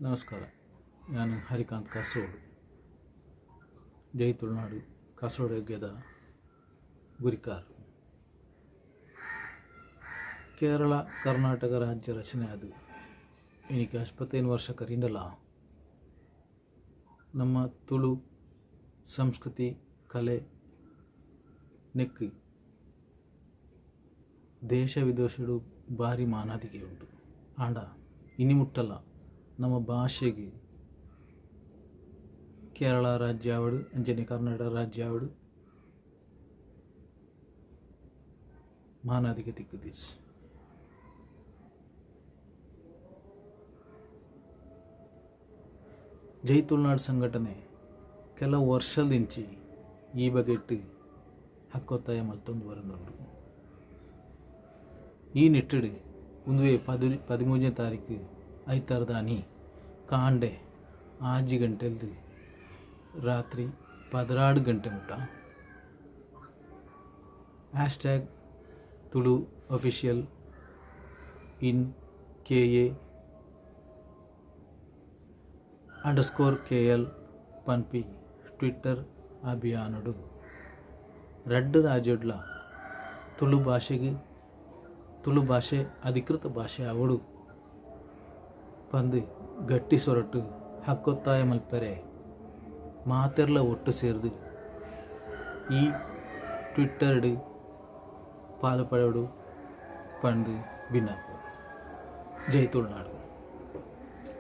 ನಮಸ್ಕಾರ. ನಾನು ಹರಿಕಾಂತ್ ಕಾಸರಗೋಡು, ಜೈ ತುಳುನಾಡು ಕಾಸರಗೋಡು ಎಗ್ಗೆದ ಗುರಿಕಾರ್. ಕೇರಳ ಕರ್ನಾಟಕ ರಾಜ್ಯ ರಚನೆ ಅದು ಇನಿಕ್ 55 ವರ್ಷ ಕರೀಂಡಲ ನಮ್ಮ ತುಳು ಸಂಸ್ಕೃತಿ ಕಲೆ ನೆಕ್ಕ್ ದೇಶ ವಿದೇಶಡು ಭಾರಿ ಮಾನಾದಿಗೆ ಉಂಡು. ಆಂಡ ಇನಿ ಮುಟ್ಟಲ ನಮ್ಮ ಭಾಷೆಗ್ ಕೇರಳ ರಾಜ್ಯ ಆವಡ್ ಅಂಚನೆ ಕರ್ನಾಟಕ ರಾಜ್ಯ ಆವಡ್ ಮಾನಾದಿಗೆ ತಿಕ್ಕುದಿಜಿ. ಜೈ ತುಳುನಾಡ್ ಸಂಘಟನೆ ಕೆಲವು ವರ್ಷದಿಂಚಿ ಈ ಬಗೆಟ್ ಹಕ್ಕೊತ್ತಾಯ ಮಲ್ತೊಂದು ಬರೊಂದುಂಡು. ಈ ನಿಟ್ಟುಡ್ ಉಂದುವೇ 13ನೇ ತಾರೀಕು ಐತಾರದಾನಿ ಕಾಂಡೆ 6 ಗಂಟೆಲ್ದ್ ರಾತ್ರಿ 12 ಗಂಟೆ ಮುಟ್ಟ hashtag Tulu official in K A underscore K L ಪನ್ಪಿ Twitter ಅಭಿಯಾನೊಡು ರಡ್ಡ್ ರಾಜ್ಯೊಡ್ಲಾ ತುಳು ಭಾಷೆಗ್ ತುಳು ಭಾಷೆ ಅಧಿಕೃತ ಭಾಷೆ ಆವೊಡು ಪಂದ್ ಗಟ್ಟಿ ಸೊರಟ್ ಹಕ್ಕೊತ್ತಾಯ ಮಲ್ಪೆರೆ ಮಾತೆರ್ಲ ಒಟ್ಟು ಸೇರ್ದ್ ಈ ಟ್ವಿಟ್ಟರ್ಡ್ ಪಾಲ್ ಪಡೆವೊಡು ಪಂದ್ ಬಿನ್ನಾಪು. ಜೈ ತುಳುನಾಡ್.